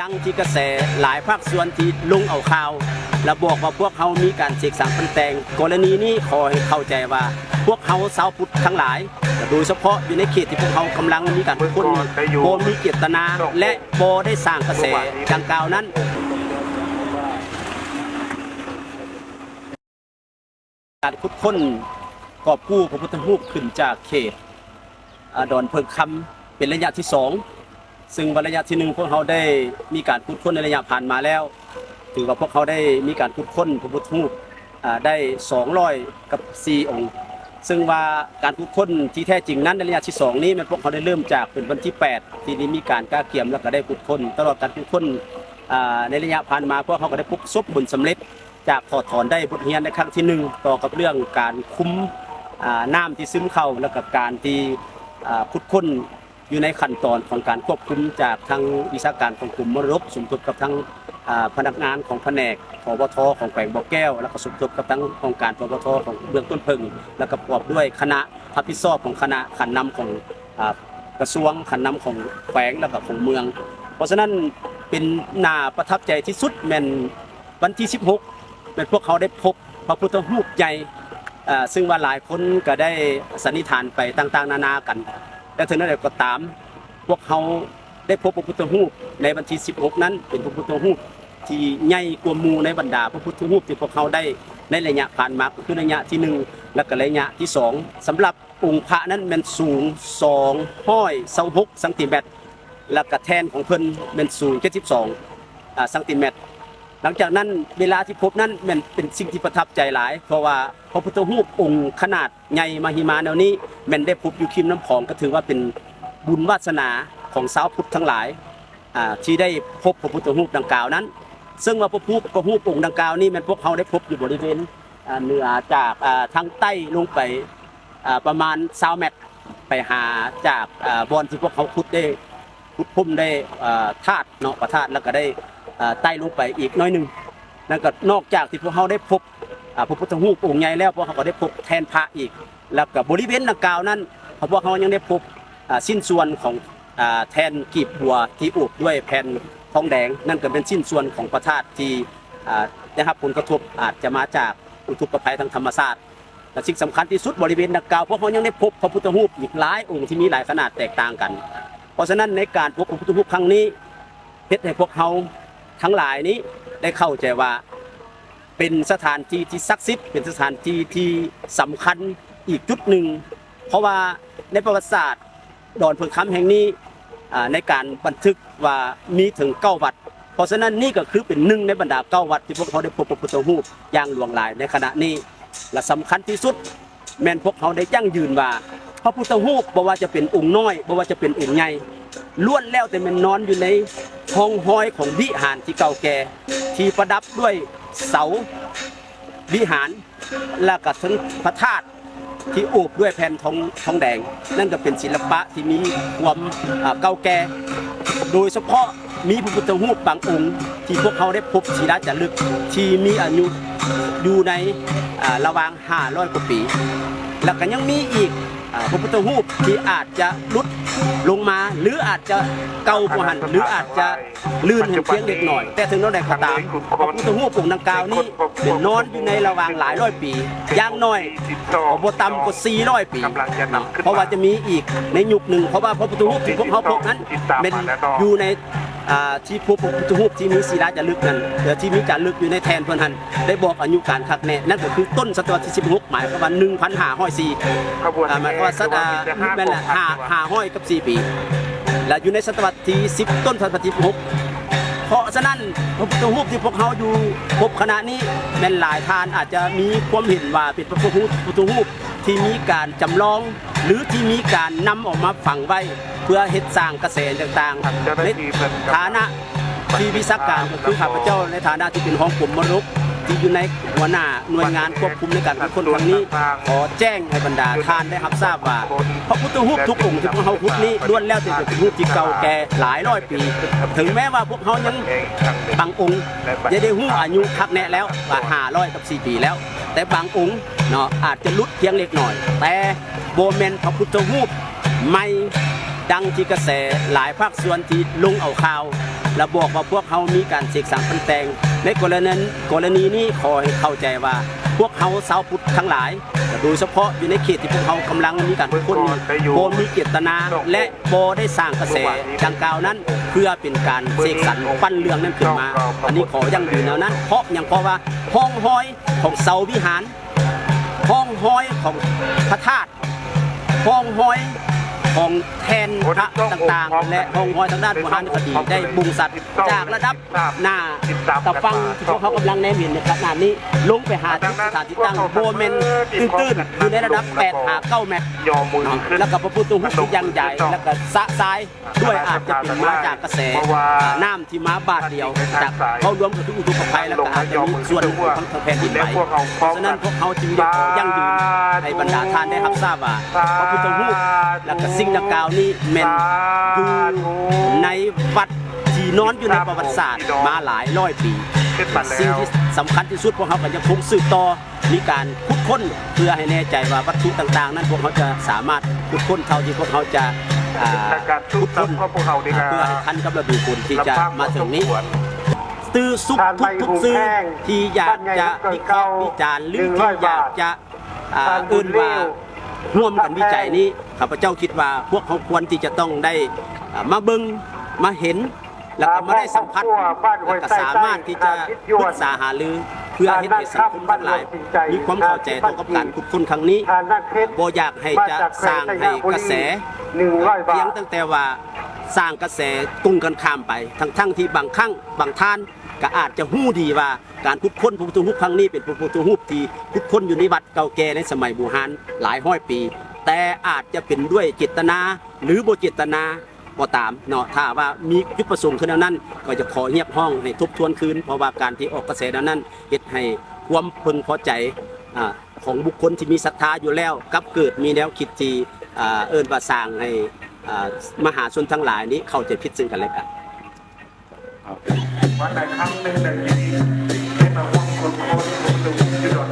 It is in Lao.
ດັ່ງທີ່ກະແສຫຼາຍພາກສ່ວນທີ່ລົງເອົາຂ່າວ ແລະ ບອກວ່າພວກເຮົາມີການເສກສາງປຸງແຕ່ງ. ກໍລະນີນີ້ຂໍໃຫ້ເຂົ້າໃຈວ່າ ພວກເຮົາຊາວພຸດທັງຫຼາຍ ໂດຍສະເພາະຢູ່ໃນເຂດທີ່ພວກເຮົາກຳລັງມີການຂຸດຄົ້ນນີ້ ບໍ່ມີເຈດຕະນາ ແລະ ບໍ່ໄດ້ສ້າງກະແສດັ່ງກ່າວນັ້ນ. ການຂຸດຄົ້ນກອບກູ້ພະພຸດທະຮູບຂຶ້ນຈາກເຂດ ອາ ດອນເຜິ້ງຄຳ ເປັນໄລຍະທີສອງ, ເຊິ່ງວ່າໄລຍະທີໜຶ່ງ ພວກເຮົາໄດ້ມີການຂຸດຄົ້ນໃນໄລຍະຜ່ານມາແລ້ວ, ຖືວ່າພວກເຮົາໄດ້ມີການຂຸດຄົ້ນພະພຸດທະຮູບ ອາ ໄດ້ສອງຮ້ອຍກັບສີ່ອົງ, ເຊິ່ງວ່າການຂຸດຄົ້ນທີ່ແທ້ຈິງນັ້ນ ໃນໄລຍະທີສອງນີ້ ແມ່ນພວກເຮົາໄດ້ເລີ່ມຈາກເປັນວັນທີແປດ ທີ່ໄດ້ມີການກະກຽມ ແລ້ວກໍໄດ້ຂຸດຄົ້ນ. ຕະຫຼອດການຂຸດຄົ້ນ ອາ ໃນໄລຍະຜ່ານມາ ພວກເຮົາກໍໄດ້ພົບສົບຜົນສຳເລັດ ຈາກຖອດຖອນໄດ້ບົດຮຽນໃນຄັ້ງທີໜຶ່ງ ຕໍ່ກັບເລື່ອງການຄຸມ ອາ ນ້ຳທີ່ຊຶມເຂົ້າ ແລ້ວກໍການທີ່ ອາ ຂຸດຄົ້ນຢູ່ໃນຂັ້ນຕອນຂອງການຄວບຄຸມ ຈາກທາງວິຊາການຂອງກົມມໍລະດົກ ສົມທົບກັບທາງ ອາ ພະນັກງານຂອງພະແນກ ພວທ ຂອງແຂວງບໍ່ແກ້ວ ແລ້ວກໍສົມທົບກັບທາງຫ້ອງການ ພວທ ຂອງເມືອງຕົ້ນເຜິ້ງ ແລ້ວກໍປະກອບດ້ວຍຄະນະຮັບຜິດຊອບຂອງຄະນະຂັ້ນນຳຂອງ ອາ ກະຊວງ, ຂັ້ນນຳຂອງແຂວງ ແລ້ວກໍຂອງເມືອງ. ເພາະສະນັ້ນ ເປັນໜ້າປະທັບໃຈທີ່ສຸດແມ່ນ ວັນທີສິບຫົກ ແມ່ນພວກເຮົາໄດ້ພົບພະພຸດທະຮູບໃຫຍ່ ເຊິ່ງວ່າຫຼາຍຄົນກໍໄດ້ສັນນິຖານໄປຕ່າງໆນານາກັນ, ແຕ່ເຖິງແນວໃດກໍຕາມ ພວກເຮົາໄດ້ພົບພະພຸດທະຮູບໃນວັນທີສິບຫົກນັ້ນ ເປັນພະພຸດທະຮູບທີ່ໃຫຍ່ກວ່າໝູ່ໃນບັນດາພະພຸດທະຮູບທີ່ພວກເຮົາໄດ້ໃນໄລຍະຜ່ານມາ ກໍຄືໄລຍະທີໜຶ່ງ ແລະ ກໍໄລຍະທີສອງ. ສຳລັບອົງພະນັ້ນແມ່ນສູງສອງຮ້ອຍຊາວຫົກຊັງຕີແມັດ ແລ້ວກະແທ່ນຂອງເພິ່ນແມ່ນສູງເຈັດສິບສອງ ອາ ຊັງຕີແມັດ. ຫຼັງຈາກນັ້ນ ເວລາທີ່ພົບນັ້ນແມ່ນເປັນສິ່ງທີ່ປະທັບໃຈຫຼາຍ, ເພາະວ່າພະພຸດທະຮູບອົງຂະໜາດໃຫຍ່ມະຫິມາແນວນີ້ ແມ່ນໄດ້ພົບຢູ່ຂິມນ້ຳຂອງ, ກໍຖືວ່າເປັນບຸນວາສະໜາຂອງຊາວພຸດທັງຫຼາຍ ອາ ທີ່ໄດ້ພົບພະພຸດທະຮູບດັ່ງກ່າວນັ້ນ. ເຊິ່ງວ່າພະພຸດທະຮູບອົງດັ່ງກ່າວນີ້ ແມ່ນພວກເຮົາໄດ້ພົບຢູ່ບໍລິເວນ ອາ ເໜືອຈາກ ອາ ທາງໃຕ້ລົງໄປ ອາ ປະມານຊາວແມັດ ໄປຫາຈາກ ອາ ບ່ອນທີ່ພວກເຮົາຂຸດໄດ້ ຂຸດຄົ້ນໄດ້ ອາ ທາດເນາະ ພະທາດ ແລ້ວກໍໄດ້ ອາ ໄຕ່ລົງໄປອີກໜ້ອຍໜຶ່ງ. ນັ້ນກໍນອກຈາກທີ່ພວກເຮົາໄດ້ພົບ ອາ ພະພຸດທະຮູບອົງໃຫຍ່ແລ້ວ ພວກເຮົາກໍໄດ້ພົບແທ່ນພະອີກ, ແລ້ວກໍບໍລິເວນດັ່ງກ່າວນັ້ນ ພວກເຮົາຍັງໄດ້ພົບ ອາ ຊິ້ນສ່ວນຂອງ ອາ ແທ່ນກີບບົວທີ່ໂອບດ້ວຍແຜ່ນທອງແດງ, ນັ້ນກໍເປັນຊິ້ນສ່ວນຂອງພະທາດທີ່ ອາ ໄດ້ຮັບຜົນກະທົບ ອາດຈະມາຈາກອຸທົກກະໄພທາງທຳມະຊາດ. ແລະ ສິ່ງສຳຄັນທີ່ສຸດ ບໍລິເວນດັ່ງກ່າວ ພວກເຮົາຍັງໄດ້ພົບພະພຸດທະຮູບອີກຫຼາຍອົງທີ່ມີຫຼາຍຂະໜາດແຕກຕ່າງກັນ. ເພາະສະນັ້ນ ໃນການພົບພະພຸດທະຮູບຄັ້ງນີ້ ເຮັດໃຫ້ພວກເຮົາທັງຫຼາຍນີ້ໄດ້ເຂົ້າໃຈວ່າ ເປັນສະຖານທີ່ທີ່ສັກສິດ, ເປັນສະຖານທີ່ທີ່ສຳຄັນອີກຈຸດໜຶ່ງ, ເພາະວ່າໃນປະຫວັດສາດ ດອນເຜິ້ງຄຳແຫ່ງນີ້ ອາ ໃນການບັນທຶກວ່າມີເຖິງເກົ້າວັດ. ເພາະສະນັ້ນ ນີ້ກໍຄືເປັນໜຶ່ງໃນບັນດາເກົ້າວັດທີ່ພວກເຮົາໄດ້ພົບພະພຸດທະຮູບຢ່າງຫຼວງຫຼາຍໃນຂະນະນີ້. ແລະ ສຳຄັນທີ່ສຸດ ແມ່ນພວກເຮົາໄດ້ຢັ້ງຢືນວ່າ ພະພຸດທະຮູບ ບໍ່ວ່າຈະເປັນອົງນ້ອຍ ບໍ່ວ່າຈະເປັນອົງໃຫຍ່ ລ້ວນແລ້ວແຕ່ແມ່ນນອນຢູ່ໃນຮ່ອງຮອຍຂອງວິຫານທີ່ເກົ່າແກ່ ທີ່ປະດັບດ້ວຍເສົາວິຫານ ແລ້ວກໍເຖິງພະທາດທີ່ໂອບດ້ວຍແຜ່ນທອງ ທອງແດງ. ນັ້ນກໍເປັນສິລະປະທີ່ມີຄວາມ ເອີ ເກົ່າແກ່, ໂດຍສະເພາະມີພະພຸດທະຮູບບາງອົງທີ່ພວກເຮົາໄດ້ພົບສີລາຈາລຶກທີ່ມີອາຍຸຢູ່ໃນ ເອີ ລະຫວ່າງຫ້າຮ້ອຍກວ່າປີ. ແລ້ວກໍຍັງມີອີກ ເອີ ພະພຸດທະຮູບທີ່ອາດຈະຫຼຸດລົງມາ ຫຼື ອາດຈະເກົ່າກວ່າຫັ້ນ ຫຼື ອາດຈະ ລື່ນໃຫ້ພຽງເລັກນ້ອຍ, ແຕ່ເຖິງແນວໃດກໍຕາມ ພະພຸດທະຮູບອົງດັ່ງກ່າວນີ້ ແມ່ນນອນຢູ່ໃນລະຫວ່າງຫຼາຍຮ້ອຍປີ, ຢ່າງໜ້ອຍກໍບໍ່ຕ່ຳກວ່າສີ່ຮ້ອຍປີເນາະ, ເພາະວ່າຈະມີອີກໃນຍຸກໜຶ່ງ, ເພາະວ່າພະພຸດທະຮູບທີ່ພວກເຮົາພົບນັ້ນ ແມ່ນຢູ່ໃນ ອ່າ ທີ່ພົບພະພຸດທະຮູບທີ່ມີສີລາຈາລຶກນັ້ນ ທີ່ມີຈາລຶກຢູ່ໃນແທ່ນເພິ່ນຫັ້ນ ໄດ້ບອກອາຍຸການຄັກແນ່, ນັ້ນກໍຄືຕົ້ນສະຕະວັດທີສິບຫົກ ໝາຍຄວາມວ່າໜຶ່ງພັນຫ້າຮ້ອຍສີ່ ອ່າ ໝາຍຄວາມວ່າສັດ ອ່າ ແມ່ນແຫຼະ ຫ້າ ຫ້າຮ້ອຍກັບສີ່ປີ ແລະ ຢູ່ໃນສະຕະວັດທີສິບ ຕົ້ນສະຕະວັດທີສິບຫົກ. ເພາະສະນັ້ນ ພະພຸດທະຮູບທີ່ພວກເຮົາຢູ່ພົບຂະນະນີ້ ແມ່ນຫຼາຍທ່ານອາດຈະມີຄວາມເຫັນວ່າເປັນພະພຸດທະຮູບທີ່ມີການຈຳລອງ ຫຼື ທີ່ມີການນຳເອົາມາຝັງໄວ້ ເພື່ອເຮັດສ້າງກະແສຕ່າງໆ ໃນຖານະທີ່ວິຊາການ ກໍຄືຂ້າພະເຈົ້າໃນຖານະທີ່ເປັນຮອງກົມມໍລະດົກ ທີ່ຢູ່ໃນຫົວໜ້າໜ່ວຍງານຄວບຄຸມໃນການຂຸດຄົ້ນຄັ້ງນີ້ ຂໍແຈ້ງໃຫ້ບັນດາທ່ານໄດ້ຮັບຊາບວ່າ ພະພຸດທະຮູບທຸກອົງທີ່ພວກເຮົາຂຸດນີ້ ລ້ວນແລ້ວແຕ່ເປັນພະພຸດທະຮູບທີ່ເກົ່າແກ່ຫຼາຍຮ້ອຍປີ. ເຖິງແມ້ວ່າພວກເຮົາຍັງບາງອົງຈະໄດ້ຮູ້ອາຍຸຄັກແນ່ແລ້ວວ່າຫ້າຮ້ອຍກັບສີ່ປີແລ້ວ, ແຕ່ບາງອົງເນາະ ອາດຈະຫຼຸດພຽງເລັກນ້ອຍ, ແຕ່ບໍ່ແມ່ນພະພຸດທະຮູບໃໝ່ ດັ່ງທີ່ກະແສຫຼາຍພາກສ່ວນທີ່ລົງເອົາຂ່າວ ແລະ ບອກວ່າພວກເຮົາມີການເສກສາງປັ້ນແຕ່ງ. ໃນກໍລະນີ ກໍລະນີນີ້ ຂໍໃຫ້ເຂົ້າໃຈວ່າ ພວກເຮົາຊາວພຸດທັງຫຼາຍ ແລະ ໂດຍສະເພາະຢູ່ໃນເຂດທີ່ພວກເຮົາກຳລັງມີການຂຸດຄົ້ນນີ້ ບໍ່ມີເຈດຕະນາ ແລະ ບໍ່ໄດ້ສ້າງກະແສດັ່ງກ່າວນັ້ນ ເພື່ອເປັນການເສກສັນປັ້ນເລື່ອງນັ້ນຂຶ້ນມາ. ອັນນີ້ຂໍຢັ້ງຢືນແນວນັ້ນ. ເພາະຫຍັງ? ເພາະວ່າຮ່ອງຮອຍຂອງເສົາວິຫານ, ຮ່ອງຮອຍຂອງພະທາດ, ຮ່ອງຮອຍຂອງແທ່ນພະຕ່າງໆ ແລະ ຮ່ອງຮອຍທາງດ້ານບູຮານຄະດີ ໄດ້ບົ່ງສັດຈາກລະດັບໜ້າຕາຝັ່ງທີ່ພວກເຮົາກຳລັງແນມເຫັນໃນຂະນະນີ້ ລົງໄປຫາຈຸດສະຖານທີ່ຕັ້ງ ບໍ່ແມ່ນຕື້ນໆ ຢູ່ໃນລະດັບແປດຫາເກົ້າແມັດເນາະ. ແລ້ວກໍພະພຸດທະຮູບທີ່ຍັ່ງໃຫຍ່ ແລ້ວກໍຊະຊາຍ ດ້ວຍອາດຈະເປັນມາຈາກກະແສ ເພາະວ່າ ອ່າ ນ້ຳທີ່ມາບາດດຽວຈາກເຂົ້າລວມກັບທຸກອຸທົກກະໄພ ແລ້ວກໍອາດຈະມີສ່ວນຂອງທາງແຜ່ນດິນໄຫວ. ສະນັ້ນພວກເຮົາຈຶ່ງຢາກຂໍຢັ້ງຢືນໃຫ້ບັນດາທ່ານໄດ້ຮັບຊາບວ່າ ພະພຸດທະຮູບ ແລ້ວກໍສິ່ງດັ່ງກ່າວນີ້ແມ່ນຢູ່ໃນວັດທີ່ນອນຢູ່ໃນປະຫວັດສາດມາຫຼາຍຮ້ອຍປີ. ແລະ ສິ່ງທີ່ສຳຄັນທີ່ສຸດ ພວກເຮົາກໍຍັງຄົງສືບຕໍ່ ມີການຂຸດຄົ້ນເພື່ອໃຫ້ແນ່ໃຈວ່າວັດຖຸຕ່າງໆນັ້ນ ພວກເຮົາຈະສາມາດຂຸດຄົ້ນເທົ່າທີ່ພວກເຮົາຈະ ອ່າ ຂຸດຄົ້ນ ເພື່ອໃຫ້ທັນກັບລະດູຝົນທີ່ຈະມາເຖິງນີ້. ຕື່ສຸກທຸກໆສື່ທີ່ຢາກຈະວິເຄາະວິຈານ ຫຼື ທີ່ຢາກຈະ ອ່າ ເອີ້ນວ່າຮ່ວມກັນວິໄຈນີ້ ຂ້າພະເຈົ້າຄິດວ່າພວກເຮົາຄວນທີ່ຈະຕ້ອງໄດ້ ອ່າ ມາເບິ່ງມາເຫັນ ແລ້ວກໍມາໄດ້ສຳຜັດ ແລ້ວກໍສາມາດທີ່ຈະປຶກສາຫາລື ເພື່ອເຮັດໃຫ້ສັງຄົມທັງຫຼາຍມີຄວາມເຂົ້າໃຈຕໍ່ກັບການຂຸດຄົ້ນຄັ້ງນີ້. ບໍ່ຢາກໃຫ້ຈະສ້າງໃຫ້ກະແສ ພຽງຕັ້ງແຕ່ວ່າສ້າງກະແສກົງກັນຂ້າມໄປ ທັງໆທີ່ບາງຄັ້ງບາງທ່ານກໍອາດຈະຮູ້ດີວ່າ ການຂຸດຄົ້ນພະພຸດທະຮູບຄັ້ງນີ້ເປັນພະພຸດທະຮູບທີ່ຂຸດຄົ້ນຢູ່ໃນວັດເກົ່າແກ່ໃນສະໄໝບູຮານຫຼາຍຮ້ອຍປີ, ແຕ່ອາດຈະເປັນດ້ວຍເຈດຕະນາ ຫຼື ບໍ່ເຈດຕະນາ ກໍຕາມເນາະ, ຖ້າວ່າມີຈຸດປະສົງຄືແນວນັ້ນ ກໍຈະຂໍຮຽກຮ້ອງໃຫ້ທົບທວນຄືນ, ເພາະວ່າການທີ່ອອກກະແສແນວນັ້ນ ເຮັດໃຫ້ຄວາມເພິ່ງພໍໃຈ ອາ ຂອງບຸກຄົນທີ່ມີສັດທາຢູ່ແລ້ວ ກັບເກີດມີແນວຄິດທີ່ ອາ ເອີ້ນວ່າສ້າງໃຫ້ ອາ ມະຫາຊົນທັງຫຼາຍນີ້ເຂົ້າໃຈຜິດເຊິ່ງກັນແລະກັນ. ວ່າໃນຄັ້ງໜຶ່ງໃນຊີວິດ ເຮັດໃຫ້ຄົນຄົນຄົນຢູ່ດອນ